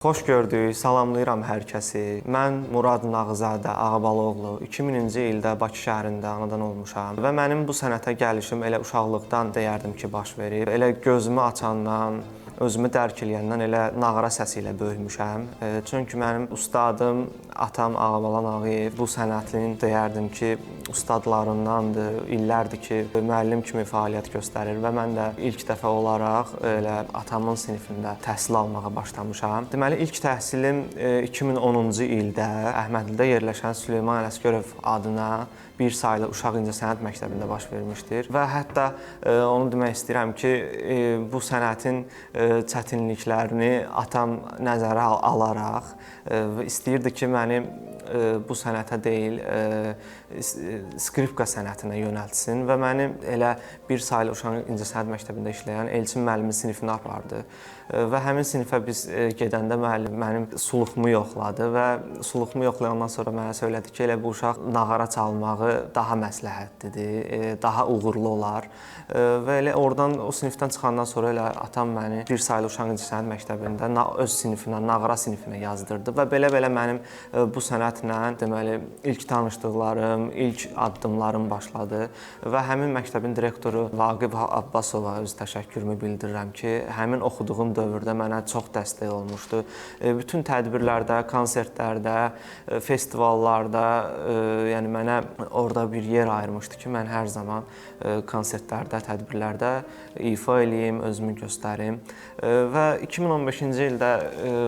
Xoş gördük, salamlayıram hər kəsi. Mən Murad Nağızadə Ağabaloğlu, 2000-ci ildə Bakı şəhərində anadan olmuşam və mənim bu sənətə gəlişim elə uşaqlıqdan deyərdim ki, baş verib. Elə gözümü açandan, özümü dərk eləyəndən elə nağara səsi ilə böyümüşəm. Çünki mənim ustadım atam Ağabala Nağıyev bu sənətin deyərdim ki, ustadlarındandır. İllərdir ki, müəllim kimi fəaliyyət göstərir və mən də ilk dəfə olaraq elə atamın sinifində təhsil almağa başlamışam. Deməli, ilk təhsilim 2010-cu ildə Əhmədlidə yerləşən Süleyman Ələsgərov adına bir saylı uşaq incəsənət məktəbində baş vermişdir və hətta onu demək istəyirəm ki, bu sənətin çətinliklərini atam nəzərə alaraq istəyirdi ki, məni bu sənətə deyil, skripka sənətinə yönəltsin və məni elə bir saylı uşaq incəsənət məktəbində işləyən Elçin müəllimin sinifinə apardı. Və həmin sinifə biz gedəndə müəllim mənim suluxumu yoxladı və suluxumu yoxlayandan sonra mənə söylədi ki, elə bu uşaq nağara çalmağı daha məsləhətlidir, daha uğurlu olar. Və elə oradan o sinifdən çıxandan sonra elə atam məni bir saylı uşaq incəsənət məktəbində öz sinifinə, nağara sinifinə yazdırdı və belə-belə mənim bu sənətlə deməli ilk tanışdıqlarım, ilk addımlarım başladı və həmin məktəbin direktoru Vaqif Abbasova öz təşəkkürümü bildirirəm ki, həmin oxuduğum dövrdə mənə çox dəstək olmuşdu. Bütün tədbirlərdə, konsertlərdə, festivallarda, yəni mənə orada bir yer ayırmışdı ki, mən hər zaman konsertlərdə, tədbirlərdə ifa eləyim, özümü göstərim. Və 2015-ci ildə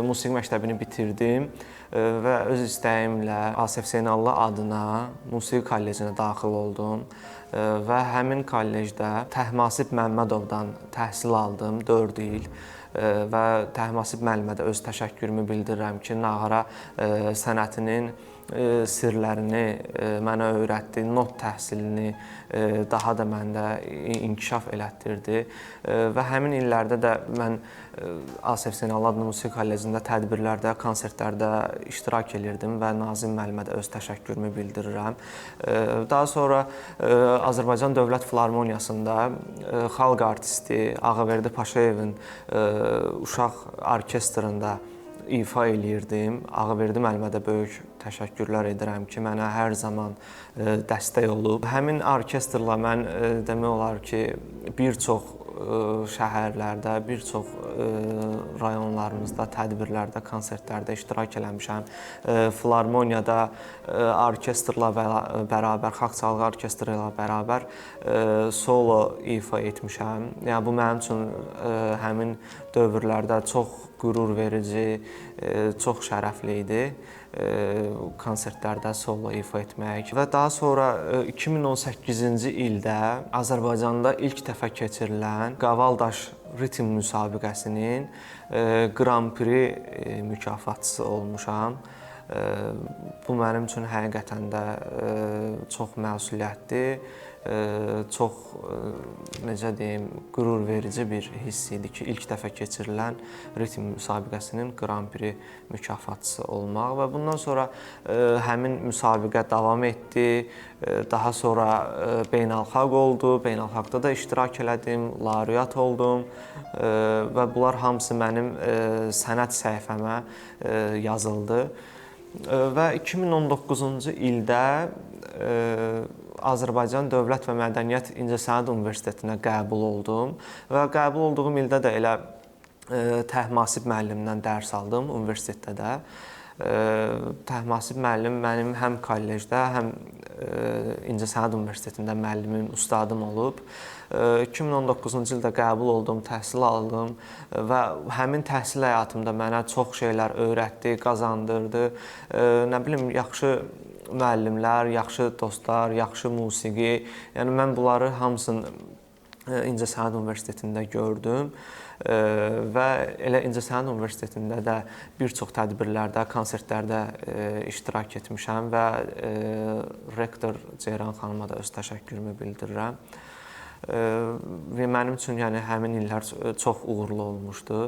musiqi məktəbini bitirdim və öz istəyimlə Asif Zeynallı adına musiqi kollecinə daxil oldum və həmin kollecdə Təhmasib Məmmədovdan təhsil aldım 4 il və Təhmasib müəllimə də öz təşəkkürümü bildirirəm ki, nağara sənətinin sirlərini mənə öyrətdi, not təhsilini daha da məndə inkişaf elətdirdi və həmin illərdə də mən Asif Zeynallı adına musiqi kollecində tədbirlərdə, konsertlərdə iştirak elirdim və Nazim müəllimə də öz təşəkkürümü bildirirəm. Daha sonra Azərbaycan Dövlət Filarmoniyasında xalq artisti Ağaverdi Paşayevin uşaq orkestrında ifa eləyirdim. Ağaverdi müəllimə də böyük təşəkkürlər edirəm ki, mənə hər zaman dəstək olub. Həmin orkestrla mən demək olar ki, bir çox şəhərlərdə, bir çox rayonlarımızda, tədbirlərdə, konsertlərdə iştirak eləmişəm. Filarmoniyada orkestrla bərabər, xalq çalğı orkestri ilə bərabər solo ifa etmişəm. Yəni bu mənim üçün həmin dövrlərdə çox qürur verici, çox şərəfli idi konsertlərdə solo ifa etmək. Və daha sonra 2018-ci ildə Azərbaycanda ilk dəfə keçirilən Qavaldaş ritm müsabiqəsinin Grand Prix mükafatçısı olmuşam. Bu mənim üçün həqiqətən də çox məsuliyyətli, çox necə deyim, qürur verici bir hiss idi ki, ilk dəfə keçirilən ritm müsabiqəsinin Grand Prix mükafatçısı olmaq və bundan sonra həmin müsabiqə davam etdi. Daha sonra beynəlxalq oldu. Beynəlxalqda da iştirak elədim, laureat oldum və bunlar hamısı mənim sənət səhifəmə yazıldı. Və 2019-cu ildə Azərbaycan Dövlət və Mədəniyyət İncəsənət Universitetinə qəbul oldum və qəbul olduğum ildə də elə Təhmasib müəllimdən dərs aldım universitetdə də. Təhmasib müəllim mənim həm kollecdə, həm İncəsənət Universitetində müəllimim, ustadım olub. 2019-cu ildə qəbul oldum, təhsil aldım və həmin təhsil həyatımda mənə çox şeylər öyrətdi, qazandırdı. Nə bilim, yaxşı müəllimlər, yaxşı dostlar, yaxşı musiqi. Yəni mən bunları hamısını İncəsənət Universitetində gördüm və elə İncəsənət Universitetində də bir çox tədbirlərdə, konsertlərdə iştirak etmişəm və rektor Ceyran xanıma da öz təşəkkürümü bildirirəm. Və mənim üçün yəni həmin illər çox uğurlu olmuşdu.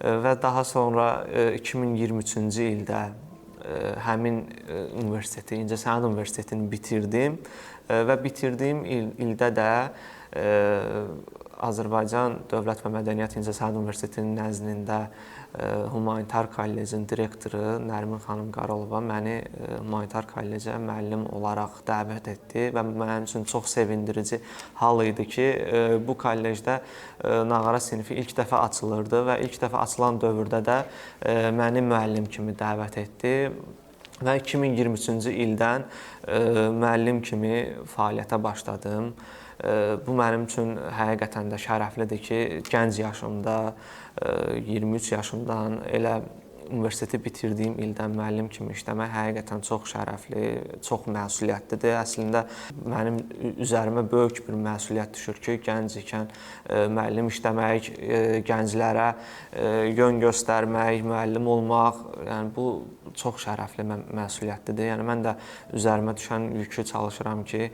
Və daha sonra 2023-cü ildə həmin universiteti, İncəsənət Universitetini bitirdim və bitirdiyim ildə də Azərbaycan Dövlət və Mədəniyyət İncəsənət Universitetinin nəzdində Humanitar Kollecin direktoru Nərmin xanım Qarolova məni Humanitar Kollecə müəllim olaraq dəvət etdi və mənim üçün çox sevindirici hal idi ki, bu kollecdə nağara sinifi ilk dəfə açılırdı və ilk dəfə açılan dövrdə də məni müəllim kimi dəvət etdi. Və 2023-cü ildən müəllim kimi fəaliyyətə başladım. Bu mənim üçün həqiqətən də şərəflidir ki, gənc yaşımda, 23 yaşımdan elə universiteti bitirdiyim ildən müəllim kimi işləmək həqiqətən çox şərəfli, çox məsuliyyətlidir. Əslində mənim üzərimə böyük bir məsuliyyət düşür ki, gənc ikən müəllim işləmək, gənclərə yön göstərmək, müəllim olmaq, yəni bu çox şərəfli, məsuliyyətlidir. Yəni mən də üzərimə düşən yükü çalışıram ki,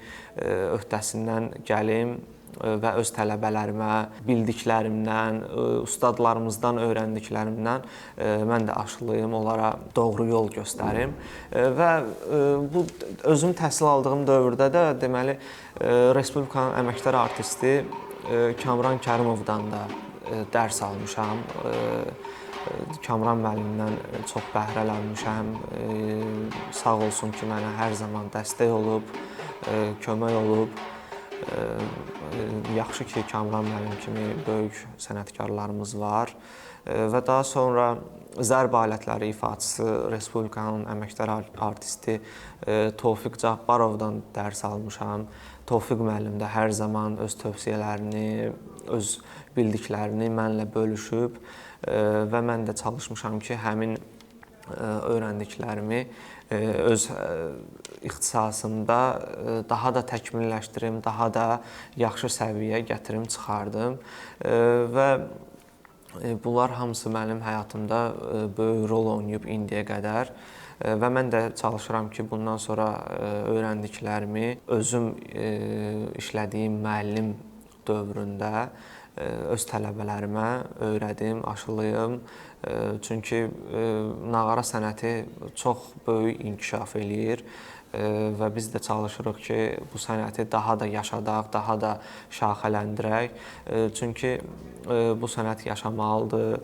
öhdəsindən gəlim və öz tələbələrimə bildiklərimdən, ustadlarımızdan öyrəndiklərimdən mən də aşılayım, onlara doğru yol göstərim. Və bu özüm təhsil aldığım dövrdə də deməli Respublikanın əməkdar artisti Kamran Kərimovdan da dərs almışam. Kamran müəllimdən çox bəhrələnmişəm. Sağ olsun ki, mənə hər zaman dəstək olub, kömək olub. Yaxşı ki, Kamran müəllim kimi böyük sənətkarlarımız var. Və daha sonra zərb alətləri ifaçısı, Respublikanın əməkdar artisti Tofiq Cabbarovdan dərs almışam. Tofiq müəllim də hər zaman öz tövsiyələrini, öz bildiklərini mənlə bölüşüb və mən də çalışmışam ki, həmin öyrəndiklərimi öz ixtisasımda daha da təkmilləşdirim, daha da yaxşı səviyyəyə gətirim, çıxardım və bunlar hamısı mənim həyatımda böyük rol oynayıb indiyə qədər və mən də çalışıram ki, bundan sonra öyrəndiklərimi özüm işlədiyim müəllim dövründə öz tələbələrimə öyrədim, aşılayım. Çünki nağara sənəti çox böyük inkişaf eləyir və biz də çalışırıq ki, bu sənəti daha da yaşadaq, daha da şaxələndirək. Çünki bu sənət yaşamalıdır,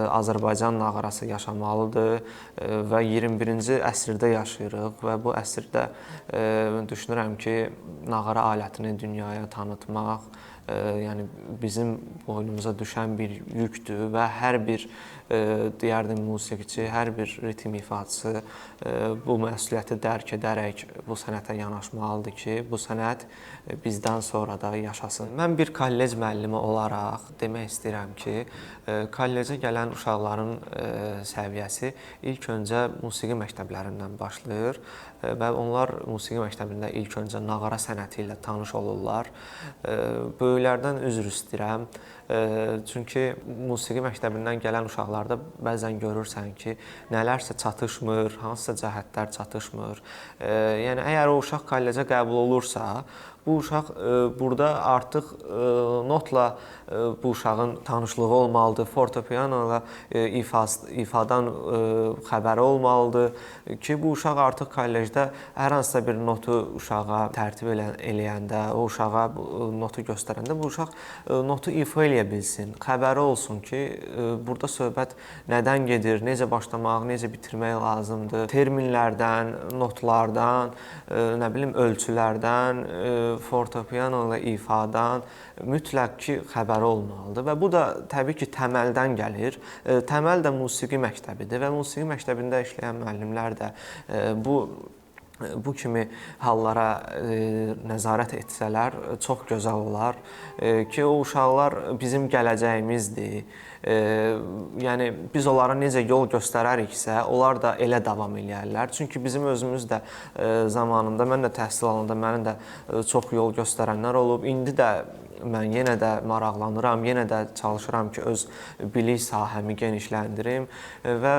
Azərbaycan nağarası yaşamalıdır və 21-ci əsrdə yaşayırıq və bu əsrdə düşünürəm ki, nağara alətini dünyaya tanıtmaq, yəni bizim boynumuza düşən bir yükdür və hər bir deyərdim musiqiçi, hər bir ritm ifaçısı bu məsuliyyəti dərk edərək bu sənətə yanaşmalıdır ki, bu sənət bizdən sonra da yaşasın. Mən bir kollec müəllimi olaraq demək istəyirəm ki, kollecə gələn uşaqların səviyyəsi ilk öncə musiqi məktəblərindən başlayır və onlar musiqi məktəbində ilk öncə nağara sənəti ilə tanış olurlar. Böyüklərdən üzr istəyirəm. Çünki musiqi məktəbindən gələn uşaqlarda bəzən görürsən ki, nələrsə çatışmır, hansısa cəhətlər çatışmır. Yəni əgər o uşaq kollecə qəbul olursa, bu uşaq burada artıq notla bu uşağın tanışlığı olmalıdır, fortepiano ilə ifadan xəbəri olmalıdır ki, bu uşaq artıq kollecdə hər hansısa bir notu uşağa tərtib eləyəndə, o uşağa notu göstərəndə bu uşaq notu ifa eləyə bilsin, xəbəri olsun ki, burada söhbət nədən gedir, necə başlamaq, necə bitirmək lazımdır, terminlərdən, notlardan, nə bilim ölçülərdən, fortepiano ilə ifadan mütləq ki, xəbəri olmalıdır və bu da təbii ki, təməldən gəlir. Təməl də musiqi məktəbidir və musiqi məktəbində işləyən müəllimlər də bu kimi hallara nəzarət etsələr çox gözəl olar ki, o uşaqlar bizim gələcəyimizdir. Yəni biz onlara necə yol göstərəriksə, onlar da elə davam eləyərlər. Çünki bizim özümüz də zamanında, mən də təhsil alanda mənə də çox yol göstərənlər olub. İndi də mən yenə də maraqlanıram, yenə də çalışıram ki, öz bilik sahəmi genişləndirim və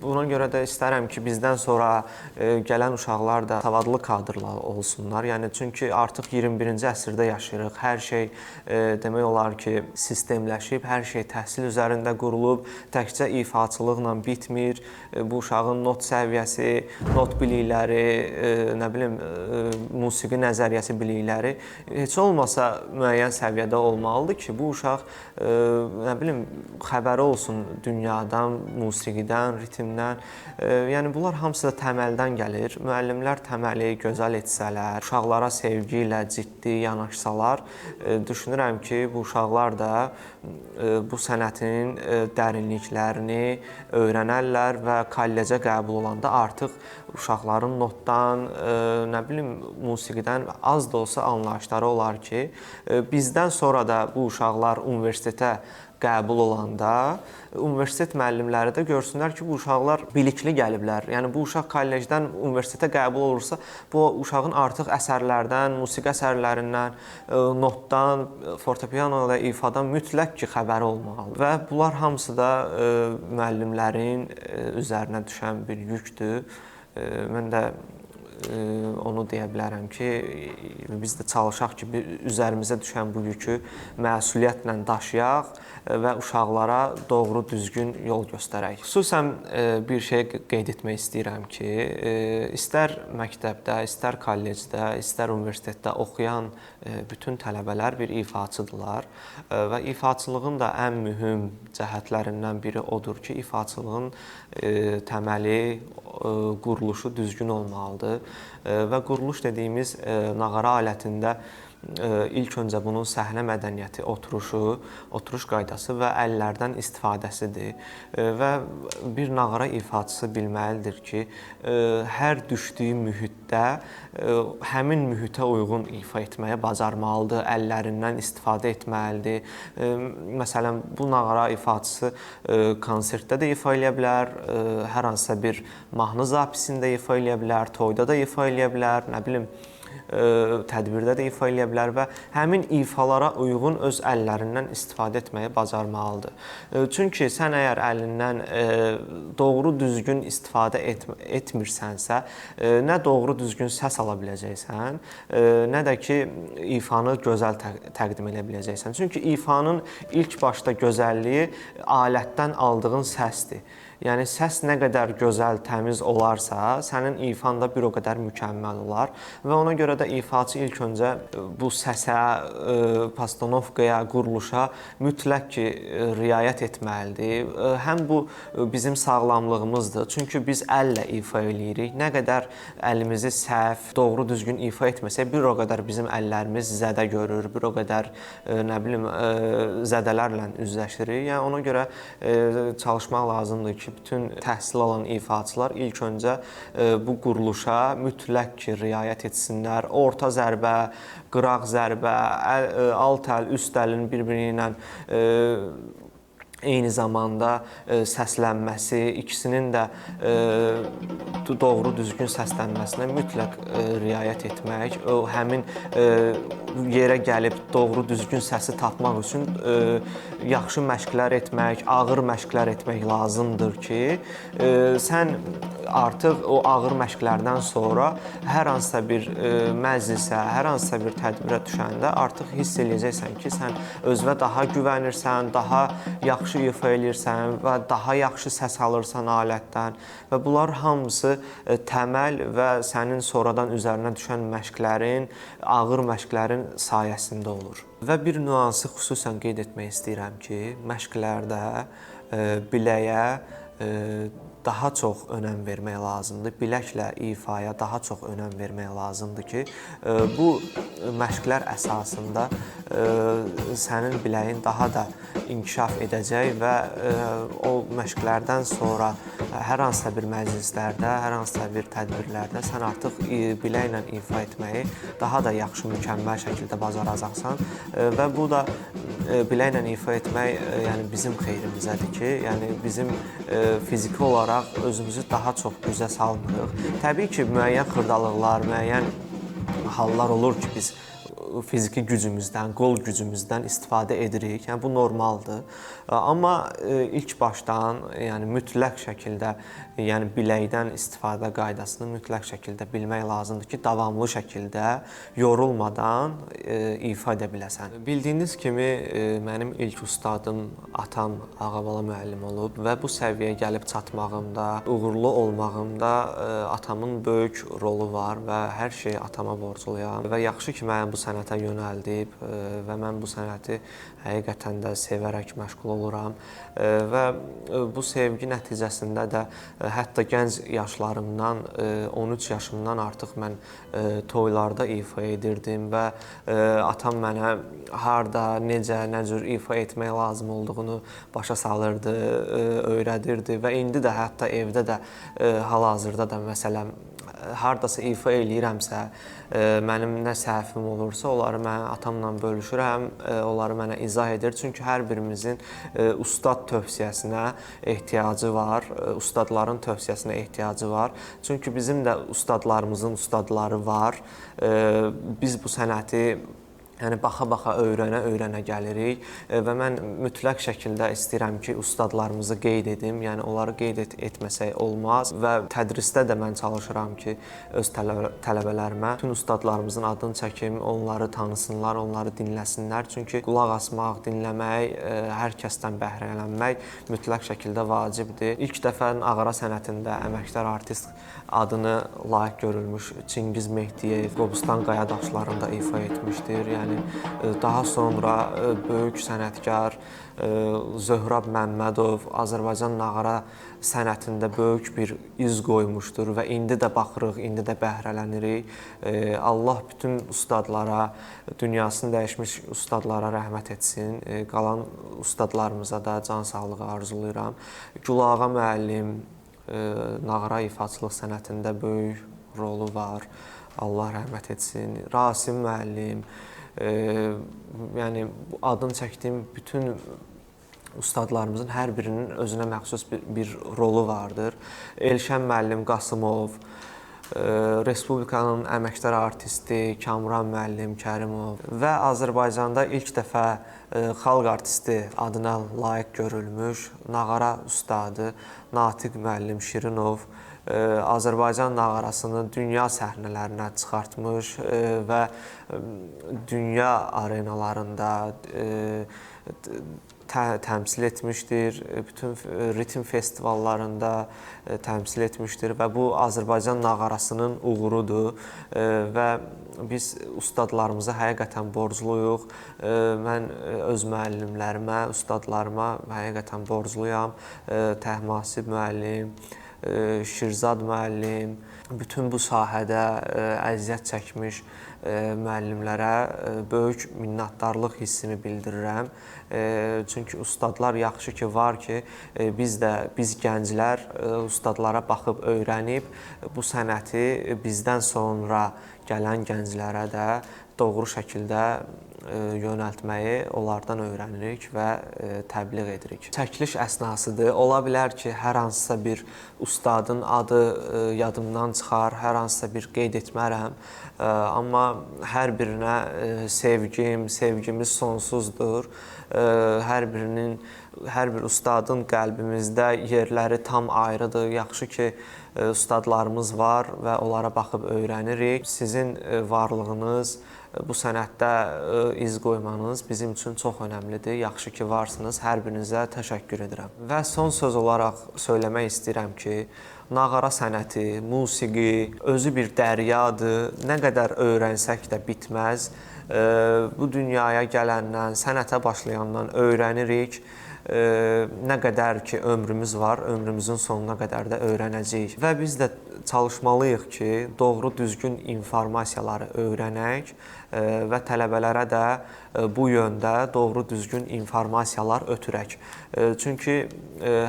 buna görə də istərəm ki, bizdən sonra gələn uşaqlar da savadlı kadrlar olsunlar. Yəni çünki artıq 21-ci əsrdə yaşayırıq. Hər şey demək olar ki, sistemləşib, hər şey təhsil üzərində qurulub, təkcə ifaçılıqla bitmir. Bu uşağın not səviyyəsi, not bilikləri, nə bilim, musiqi nəzəriyyəsi bilikləri heç olmasa müəyyən müəyyən səviyyədə olmalıdır ki, bu uşaq nə bilim xəbəri olsun dünyadan, musiqidən, ritmdən. Yəni bunlar hamısı da təməldən gəlir. Müəllimlər təməli gözəl etsələr, uşaqlara sevgi ilə ciddi yanaşsalar, düşünürəm ki, bu uşaqlar da bu sənətin dərinliklərini öyrənərlər və kollecə qəbul olanda artıq uşaqların notdan, nə bilim, musiqidən az da olsa anlayışları olar ki, bizdən sonra da bu uşaqlar universitetə qəbul olanda universitet müəllimləri də görsünlər ki, bu uşaqlar bilikli gəliblər. Yəni bu uşaq kollecdən universitetə qəbul olursa, bu uşağın artıq əsərlərdən, musiqi əsərlərindən, notdan, fortepiano ilə ifadan mütləq ki, xəbəri olmalıdır. Və bunlar hamısı da müəllimlərin üzərinə düşən bir yükdür. Mən də onu deyə bilərəm ki, biz də çalışaq ki, üzərimizə düşən bu yükü məsuliyyətlə daşıyaq və uşaqlara doğru, düzgün yol göstərək. Xüsusən bir şey qeyd etmək istəyirəm ki, istər məktəbdə, istər kollecdə, istər universitetdə oxuyan bütün tələbələr bir ifaçıdırlar və ifaçılığın da ən mühüm cəhətlərindən biri odur ki, ifaçılığın təməli, quruluşu düzgün olmalıdır. Və quruluş dediyimiz nağara alətində ilk öncə bunun səhnə mədəniyyəti, oturuşu, oturuş qaydası və əllərdən istifadəsidir. Və bir nağara ifaçısı bilməlidir ki, hər düşdüyü mühitdə həmin mühitə uyğun ifa etməyi bacarmalıdır, əllərindən istifadə etməlidir. Məsələn, bu nağara ifaçısı konsertdə də ifa eləyə bilər, hər hansısa bir mahnı zapisində ifa eləyə bilər, toyda da ifa eləyə bilər, nə bilim, tədbirdə də ifa eləyə bilər və həmin ifalara uyğun öz əllərindən istifadə etməyi bacarmalıdır. Çünki sən əgər əlindən doğru düzgün istifadə etmirsənsə, nə doğru düzgün səs ala biləcəksən, nə də ki ifanı gözəl təqdim edə biləcəksən. Çünki ifanın ilk başda gözəlliyi alətdən aldığın səsdir. Yəni səs nə qədər gözəl, təmiz olarsa, sənin ifan da bir o qədər mükəmməl olar və ona görə də ifaçı ilk öncə bu səsə, postanovkaya, quruluşa mütləq ki, riayət etməlidir. Həm bu bizim sağlamlığımızdır. Çünki biz əllə ifa eləyirik. Nə qədər əlimizi səhv, doğru düzgün ifa etməsək, bir o qədər bizim əllərimiz zədə görür, bir o qədər nə bilim zədələrlə üzləşirik. Yəni ona görə çalışmaq lazımdır ki, bütün təhsil alan ifaçılar ilk öncə bu quruluşa mütləq ki, riayət etsinlər. Orta zərbə, qıraq zərbə, alt əl, üst əlin bir-biri ilə eyni zamanda səslənməsi, ikisinin də doğru düzgün səslənməsinə mütləq riayət etmək, o həmin yerə gəlib doğru düzgün səsi tapmaq üçün yaxşı məşqlər etmək, ağır məşqlər etmək lazımdır ki, sən artıq o ağır məşqlərdən sonra hər hansısa bir məclisə, hər hansısa bir tədbirə düşəndə artıq hiss eləyəcəksən ki, sən özünə daha güvənirsən, daha yaxşı ifa eləyirsən və daha yaxşı səs alırsan alətdən və bunlar hamısı təməl və sənin sonradan üzərinə düşən məşqlərin, ağır məşqlərin sayəsində olur. Və bir nüansı xüsusən qeyd etmək istəyirəm ki, məşqlərdə biləyə daha çox önəm vermək lazımdır. Biləklə ifaya daha çox önəm vermək lazımdır ki, bu məşqlər əsasında sənin biləyin daha da inkişaf edəcək və o məşqlərdən sonra hər hansısa bir məclislərdə, hər hansısa bir tədbirlərdə sən artıq biləklə ifa etməyi daha da yaxşı, mükəmməl şəkildə bacaracaqsan və bu da biləklə ifa etmək, yəni bizim xeyrimizədir ki, yəni bizim fiziki olaraq özümüzü daha çox gücə salmırıq. Təbii ki, müəyyən xırdalıqlar, müəyyən hallar olur ki, biz fiziki gücümüzdən, qol gücümüzdən istifadə edirik. Yəni bu normaldır. Amma ilk başdan, yəni mütləq şəkildə, yəni biləkdən istifadə qaydasını mütləq şəkildə bilmək lazımdır ki, davamlı şəkildə yorulmadan ifa edə biləsən. Bildiyiniz kimi mənim ilk ustadım atam Ağabala müəllim olub və bu səviyyəyə gəlib çatmağımda, uğurlu olmağımda atamın böyük rolu var və hər şeyi atama borcluyam və yaxşı ki, mənim bu sənətə sənətə yönəldib və mən bu sənəti həqiqətən də sevərək məşğul oluram və bu sevgi nəticəsində də hətta gənc yaşlarımdan, 13 yaşımdan artıq mən toylarda ifa edirdim və atam mənə harda, necə, nə cür ifa etmək lazım olduğunu başa salırdı, öyrədirdi və indi də hətta evdə də hal-hazırda da məsələn hardasa ifa eləyirəmsə, mənim nə səhvim olursa, onları mən atamla bölüşürəm, onları mənə izah edir. Çünki hər birimizin ustad tövsiyəsinə ehtiyacı var, ustadların tövsiyəsinə ehtiyacı var. Çünki bizim də ustadlarımızın ustadları var. Biz bu sənəti yəni baxa-baxa, öyrənə-öyrənə gəlirik və mən mütləq şəkildə istəyirəm ki, ustadlarımızı qeyd edim. Yəni onları qeyd etməsək olmaz və tədrisdə də mən çalışıram ki, öz tələbələrimə bütün ustadlarımızın adını çəkim, onları tanısınlar, onları dinləsinlər. Çünki qulaq asmaq, dinləmək, hər kəsdən bəhrələnmək mütləq şəkildə vacibdir. İlk dəfə nağara sənətində əməkdar artist adını layiq görülmüş Çingiz Mehdiyev Qobustan qaya daşlarında ifa etmişdir. Yəni daha sonra böyük sənətkar Zöhrab Məmmədov Azərbaycan nağara sənətində böyük bir iz qoymuşdur və indi də baxırıq, indi də bəhrələnirik. Allah bütün ustadlara, dünyasını dəyişmiş ustadlara rəhmət etsin. Qalan ustadlarımıza da can sağlığı arzulayıram. Gülağa müəllim nağara ifaçılıq sənətində böyük rolu var. Allah rəhmət etsin. Rasim müəllim, yəni adını çəkdiyim bütün ustadlarımızın hər birinin özünə məxsus bir rolu vardır. Elşən müəllim Qasımov, Respublikanın əməkdar artisti Kamran müəllim Kərimov və Azərbaycanda ilk dəfə xalq artisti adına layiq görülmüş nağara ustadı Natiq müəllim Şirinov Azərbaycan nağarasını dünya səhnələrinə çıxartmış və dünya arenalarında təmsil etmişdir, bütün ritm festivallarında təmsil etmişdir və bu Azərbaycan nağarasının uğurudur və biz ustadlarımıza həqiqətən borcluyuq. Mən öz müəllimlərimə, ustadlarıma həqiqətən borcluyam. Təhmasib müəllim, Şirzad müəllim, bütün bu sahədə əziyyət çəkmiş müəllimlərə böyük minnətdarlıq hissimi bildirirəm. Çünki ustadlar yaxşı ki var ki, biz gənclər ustadlara baxıb öyrənib bu sənəti bizdən sonra gələn gənclərə də doğru şəkildə yönəltməyi onlardan öyrənirik və təbliğ edirik. Çəkiliş əsnasıdır. Ola bilər ki, hər hansısa bir ustadın adı yadımdan çıxar, hər hansısa bir qeyd etmərəm. Amma hər birinə sevgim, sevgimiz sonsuzdur. Hər bir ustadın qəlbimizdə yerləri tam ayrıdır. Yaxşı ki, ustadlarımız var və onlara baxıb öyrənirik. Sizin varlığınız, bu sənətdə iz qoymanız bizim üçün çox önəmlidir. Yaxşı ki, varsınız. Hər birinizə təşəkkür edirəm. Və son söz olaraq söyləmək istəyirəm ki, nağara sənəti, musiqi özü bir dəryadır. Nə qədər öyrənsək də bitməz. Bu dünyaya gələndən, sənətə başlayandan öyrənirik. Nə qədər ki ömrümüz var, ömrümüzün sonuna qədər də öyrənəcəyik. Və biz də çalışmalıyıq ki, doğru düzgün informasiyaları öyrənək və tələbələrə də bu yöndə doğru düzgün informasiyalar ötürək. Çünki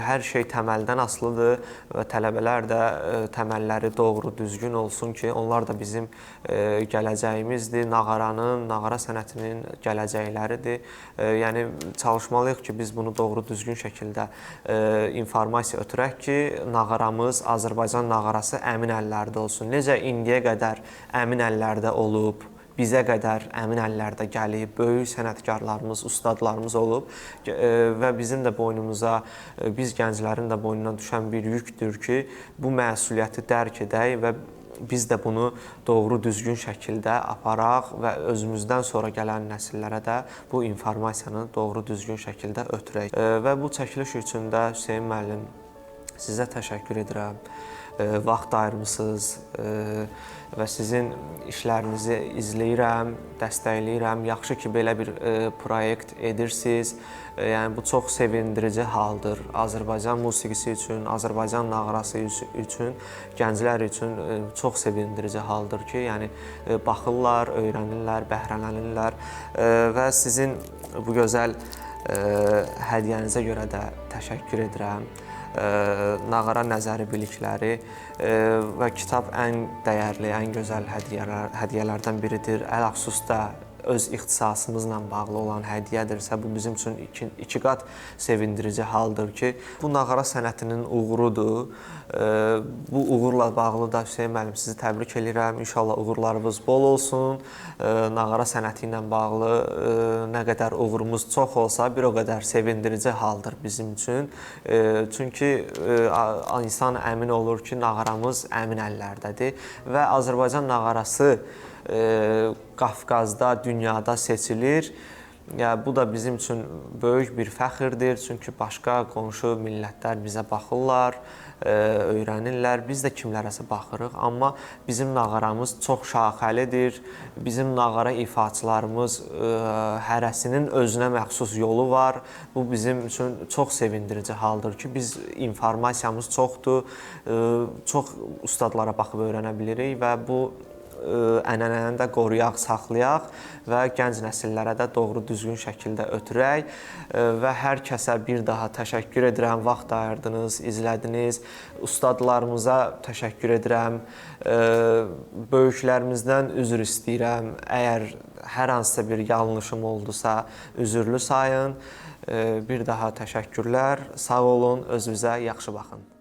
hər şey təməldən asılıdır və tələbələr də təməlləri doğru düzgün olsun ki, onlar da bizim gələcəyimizdir, nağaranın, nağara sənətinin gələcəkləridir. Yəni çalışmalıyıq ki, biz bunu doğru düzgün şəkildə informasiya ötürək ki, nağaramız, Azərbaycan nağarası əmin əllərdə olsun. Necə indiyə qədər əmin əllərdə olub, bizə qədər əmin əllərdə gəlib, böyük sənətkarlarımız, ustadlarımız olub və bizim də boynumuza, biz gənclərin də boynuna düşən bir yükdür ki, bu məsuliyyəti dərk edək və biz də bunu doğru düzgün şəkildə aparaq və özümüzdən sonra gələn nəsillərə də bu informasiyanı doğru düzgün şəkildə ötürək. Və bu çəkiliş üçün də Hüseyn müəllim Sizə təşəkkür edirəm. Vaxt ayırmısınız və sizin işlərinizi izləyirəm, dəstəkləyirəm. Yaxşı ki, belə bir proyekt edirsiniz. Yəni bu çox sevindirici haldır. Azərbaycan musiqisi üçün, Azərbaycan nağarası üçün, gənclər üçün çox sevindirici haldır ki, yəni baxırlar, öyrənirlər, bəhrələnirlər və sizin bu gözəl hədiyyənizə görə də təşəkkür edirəm. Nağara nəzəri bilikləri və kitab ən dəyərli, ən gözəl hədiyyələrdən biridir. Ələxüsus da öz ixtisasımızla bağlı olan hədiyyədirsə, bu bizim üçün iki qat sevindirici haldır ki, bu nağara sənətinin uğurudur. Bu uğurla bağlı da Hüseyn müəllim sizi təbrik edirəm. İnşallah uğurlarınız bol olsun. Nağara sənəti ilə bağlı nə qədər uğurumuz çox olsa, bir o qədər sevindirici haldır bizim üçün. Çünki insan əmin olur ki, nağaramız əmin əllərdədir və Azərbaycan nağarası Qafqazda, dünyada seçilir. Yəni, bu da bizim üçün böyük bir fəxirdir. Çünki başqa qonşu millətlər bizə baxırlar, öyrənirlər. Biz də kimlərəsə baxırıq, amma bizim nağaramız çox şaxəlidir. Bizim nağara ifaçılarımız hərəsinin özünə məxsus yolu var. Bu bizim üçün çox sevindirici haldır ki, biz informasiyamız çoxdur, çox ustadlara baxıb öyrənə bilirik və bu ənənəni də qoruyaq, saxlayaq və gənc nəsillərə də doğru düzgün şəkildə ötürək və hər kəsə bir daha təşəkkür edirəm. Vaxt ayırdınız, izlədiniz. Ustadlarımıza təşəkkür edirəm. Böyüklərimizdən üzr istəyirəm. Əgər hər hansısa bir yanlışım oldusa, üzürlü sayın. Bir daha təşəkkürlər. Sağ olun, özünüzə yaxşı baxın.